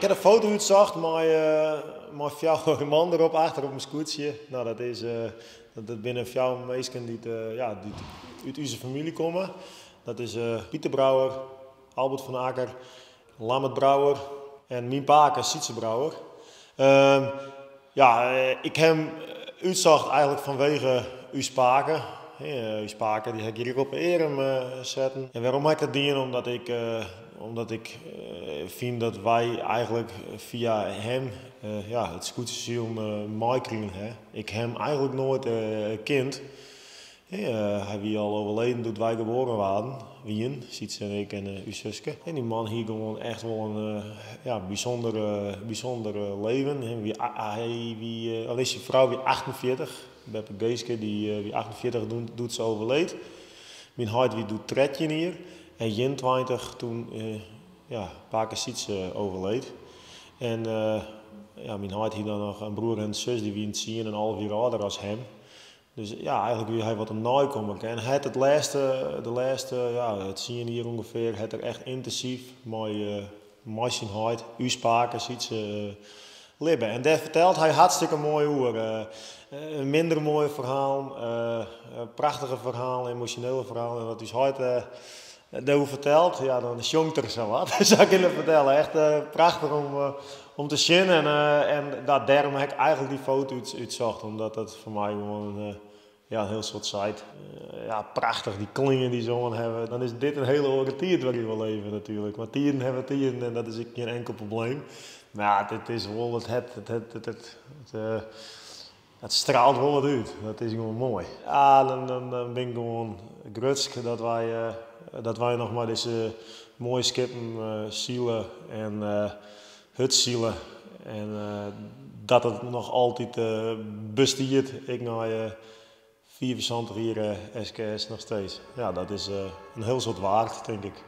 Ik ha de foto útsocht mei, mei fjouwer man derop achter op in skûtsje. No, dat is, dat binne fjouwer minsken dy't, ja, dy't út ús famylje komme. Dat is Pieter Brouwer, Albert van Akker, Lammert Brouwer en myn pake Sytse Brouwer. Ja, ik ha him útsocht eigentlik fanwege ús pake. Ús pake dy ha ik hjir ek op 'e earm setten. En wêrom ha ik dat dien? Omdat ik, omdat ik fyn dat wy eigentlik fia him ja, it skûtsjesilen meikrigen ha. Ik ha him eigentlik noait kend. Hy wie al overleden doe't wy geboren waarden, wienen, Sytse en ik en ús suske. En dy man hie gewoan echt wol in ja, bysûnder, bysûnder leven. Hy wie, allee, syn frou wie 48, beppe Geeske dy wie 48 doe't se overleed. Myn heit wie doe 13 jier en 21 toen ja, pake Sytse overleed. En ja, myn heit hie dan noch in broer en in sus, dy wienen 10 en 11 jier âlder as him. Dus ja, eigentlik wie hy wat in neikommer. En hy hat it lêste, de lêste, ja, 10 jier ûngefear, hat er echt yntinsyf mei syn heit, ús pake Sytse, libbe. En dêr fertelt hy hartstikke moai oer. Minder moaie ferhalen, prachtige ferhalen, emosjonele ferhalen. En wat ús heit dêroer fertelt, ja, dan sjongt er sawat. Sa kin ik fertelle. Echt prachtich om te sjen. En dêrom ha ik eigentlik dy foto útsocht, omdat dat foar my gewoan ja, in hiel soad seit. Ja, prachtich, dy klean dy't se oan hawwe. Dan is dit in hiele oare tiid wêryn't we leve natuerlik. Mar tiden hawwe tiden en dat is ek gjin inkel probleem. Mar ja, it is wol, it hat, it, it, it, it straalt wol wat út. Dat is gewoan moai. Ja, dan bin ik gewoan grutsk dat wy noch mei dizze moaie skippen sile en hursile. En dat it noch altyd bestiet, ek nei 75 jier SKS noch steeds. Ja, dat is in hiel soad weard, tink ik.